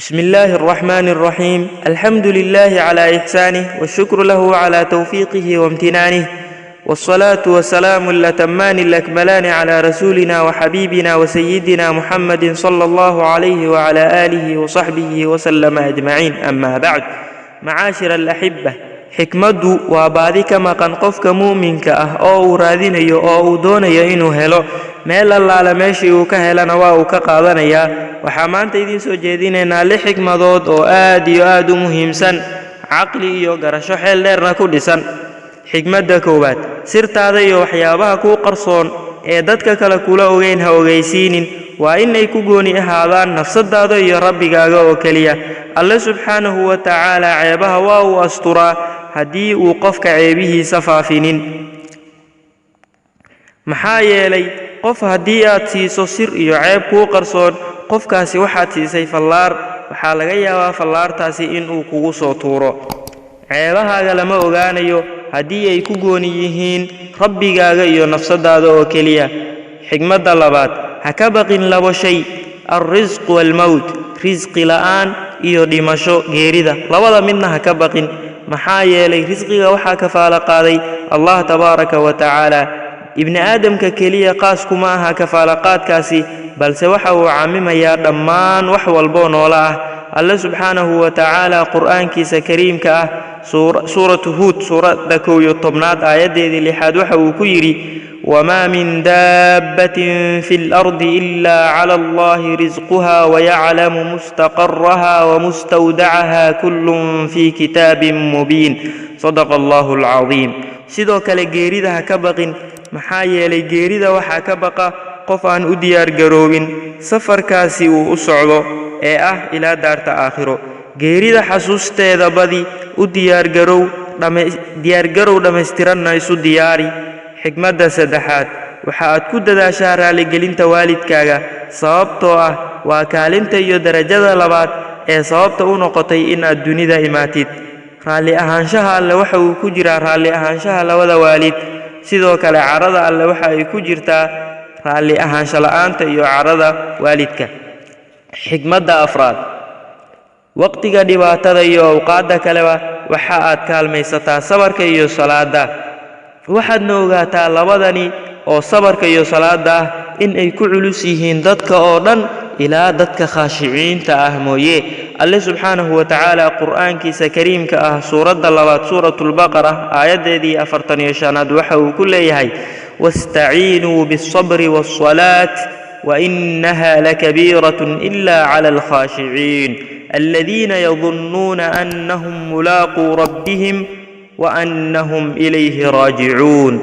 بسم الله الرحمن الرحيم. الحمد لله على إحسانه، والشكر له على توفيقه وامتنانه، والصلاة والسلام الأتمان الأكملان على رسولنا وحبيبنا وسيدنا محمد صلى الله عليه وعلى آله وصحبه وسلم أجمعين. أما بعد، معاشر الأحبة، xikmaddu waa baadi ka maqan qofka muuminka ah oo uu raadinayo oo uu doonayo inuu helo. Meel allaala meeshii uu ka helana waa uu ka qaadanayaa. Waxaa maanta idiin soo jeedinaynaa lix xikmadood oo aad iyo aad u muhiimsan, caqli iyo garasho xeel dheerna ku dhisan. Xikmadda koowaad: sirtaada iyo waxyaabaha kuu qarsoon ee dadka kale kula ogeyn ha ogeysiinin. Waa inay ku gooni ahaadaan nafsadaada iyo Rabbigaaga oo keliya. Alle subxaanahu wa tacaala ceebaha waa uu asturaa haddii uu qofka ceebihiisa faafinin. Maxaa yeelay, qof haddii aad siiso sir iyo ceeb kuu qarsoon, qofkaasi waxaad siisay fallaar. Waxaa laga yaabaa fallaartaasi inuu kugu soo tuuro. Ceebahaaga lama ogaanayo haddii ay ku gooni yihiin Rabbigaaga iyo nafsadaada oo keliya. Xigmadda labaad: ha ka baqin labo shay, alrisq waalmowt, risqi la'aan iyo dhimasho, geerida. Labada midna ha ka baqin. Maxaa yeelay, risqiga waxaa kafaalo qaaday Allah tabaaraka wa tacaala. Ibni aadamka keliya qaas kuma aha kafaalaqaadkaasi, balse waxa uu camimayaa dhammaan wax walboo noolo ah. Alle subxaanahu wa tacaala Qur'aankiisa kariimka ah, Suuratu Huud, suuradda 11aad, aayaddeedii lixaad, waxa uu ku yidhi: "وما من دابة في الأرض إلا على الله رزقها ويعلم مستقرها ومستودعها كل في كتاب مبين. صدق الله العظيم." Sidoo kale geerida ha ka baqin. Maxaa yeelay, geerida waxaa ka baqa qof aan u diyaargaroobin safarkaasi uu u socdo ee ah ilaa daarta aakhiro. Geerida xasuusteeda badi, u diyaargarow, diyaargarow dhammaystiranna isu diyaari. Xikmadda saddexaad: waxa aad ku dadaashaa raaligelinta waalidkaaga, sababtoo ah waa kaalinta iyo darajada labaad ee sababta u noqotay in aad dunida imaatid. Raalli ahaanshaha Alle waxa uu ku jiraa raalli ahaanshaha labada waalid. Sidoo kale carada Alle waxa ay ku jirtaa raalli ahaansho la'aanta iyo carada waalidka. Xikmadda afraad: waqtiga dhibaatada iyo awqaadda kaleba waxa aad kaalmaysataa sabarka iyo salaadda. Waxaadna ogaataa labadani oo sabarka iyo salaadda ah in ay ku culus yihiin dadka oo dhan, ilaa dadka khaashiciinta ah mooye. Alle subxaanahu wa tacaala Qur'aankiisa kariimka ah, suuradda labaad, Suuratulbaqara, aayaddeedii 45aad, waxa uu ku leeyahay: "واستعينوا بالصبر والصلاة وإنها لكبيرة إلا على الخاشعين الذين يظنون أنهم ملاقو ربهم وأنهم إليه راجعون."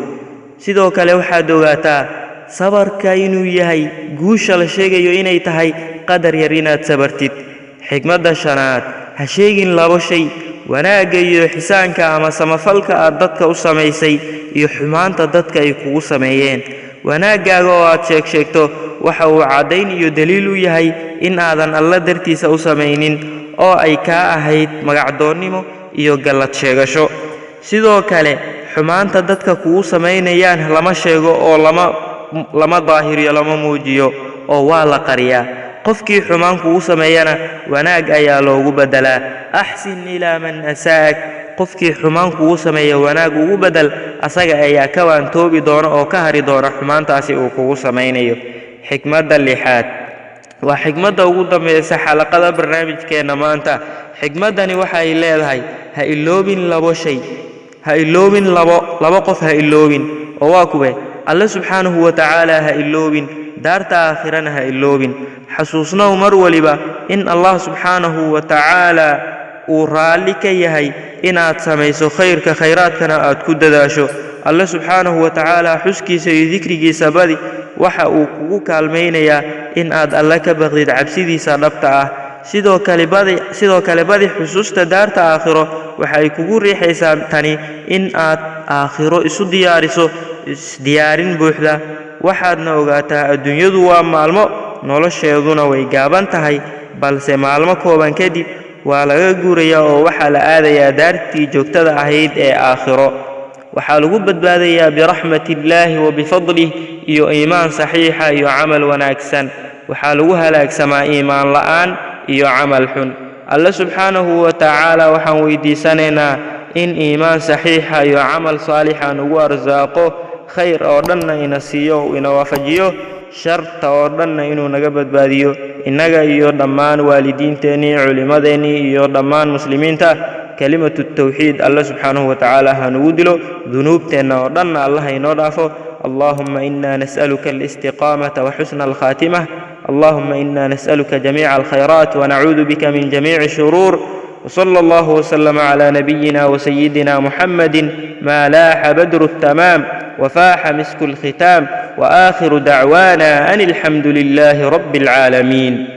Sidoo kale waxaad ogaataa sabarka inuu yahay guusha la sheegayo, inay tahay qadar yar inaad sabartid. Xikmadda shanaad: ha sheegin labo shay, wanaagga iyo ixsaanka ama samafalka aad dadka u samaysay iyo xumaanta dadka ay kugu sameeyeen. Wanaaggaaga oo aad sheeg sheegto waxa uu caddayn iyo daliil u yahay in aadan Alla dartiisa u samaynin oo ay kaa ahayd magacdoonnimo iyo gallad sheegasho. Sidoo kale xumaanta dadka kugu samaynayaan lama sheego oo lama daahiriyo, lama muujiyo oo waa la qariyaa. Qofkii xumaan kugu sameeyana wanaag ayaa loogu beddelaa. أحسن إلى من أساءك. Qofkii xumaan kugu sameeya wanaag ugu beddel, asaga ayaa ka waantoobi doona oo ka hari doona xumaantaasi uu kugu samaynayo. Xikmadda lixaad waa xikmadda ugu dambaysa xalaqada barnaamijkeenna maanta. Xikmaddani waxay leedahay: ha iloobin labo shay, ha iloobin labo qof, ha iloobin oo waa kuwe? Alle subxaanahu wa tacaala ha iloobin, daarta aakhirana ha iloobin. Xasuusnow mar waliba in Allah subxaanahu wa tacaala uu raalli ka yahay inaad samayso khayrka, khayraadkana aad ku dadaasho. Alle subxaanahu wa tacaala xuskiisa iyo dikrigiisa badi. Waxa uu kugu kaalmaynayaa in aad Alle ka baqdid cabsidiisa dhabta ah. Sidoo kale badi xusuusta daarta aakhiro. Waxay kugu riixaysaa tani in aad aakhiro isu diyaariso isdiyaarin buuxda. Waxaadna ogaataa adduunyadu waa maalmo, nolosheeduna way gaaban tahay, balse maalmo kooban kadib waa laga guurayaa oo waxaa la aadayaa daartii joogtada ahayd ee aakhiro. Waxaa lagu badbaadayaa برحمة الله وبفضله iyo iimaan saxiixa iyo camal wanaagsan. Waxaa lagu halaagsamaa iimaan la'aan. iyo camal xun. Alle subxaanahu wa tacaala waxaan weydiisanaynaa in iimaan saxiixa iyo camal saalixa nugu arsaaqo, khayr oo dhanna ina siiyo, ina waafajiyo, sharta oo dhanna inuu naga badbaadiyo, innaga iyo dhammaan waalidiinteennii, culimmadeennii iyo dhammaan muslimiinta. Kelimatu tawxiid alle subxaanahu wa tacaala ha nugu dilo, dunuubteenna oo dhanna Allah inoo dhaafo. Allahuma ina nas'aluka alistiqaamata waxusna alkhaatimah. Allahuma ina nas'aluka jamiica alkhayraat wanacuudu bika min jamiici shuruur. وصلى الله وسلم على نبينا وسيدنا محمد ما لاح بدر التمام وفاح مسك الختام. وآخر دعوانا أن الحمد لله رب العالمين.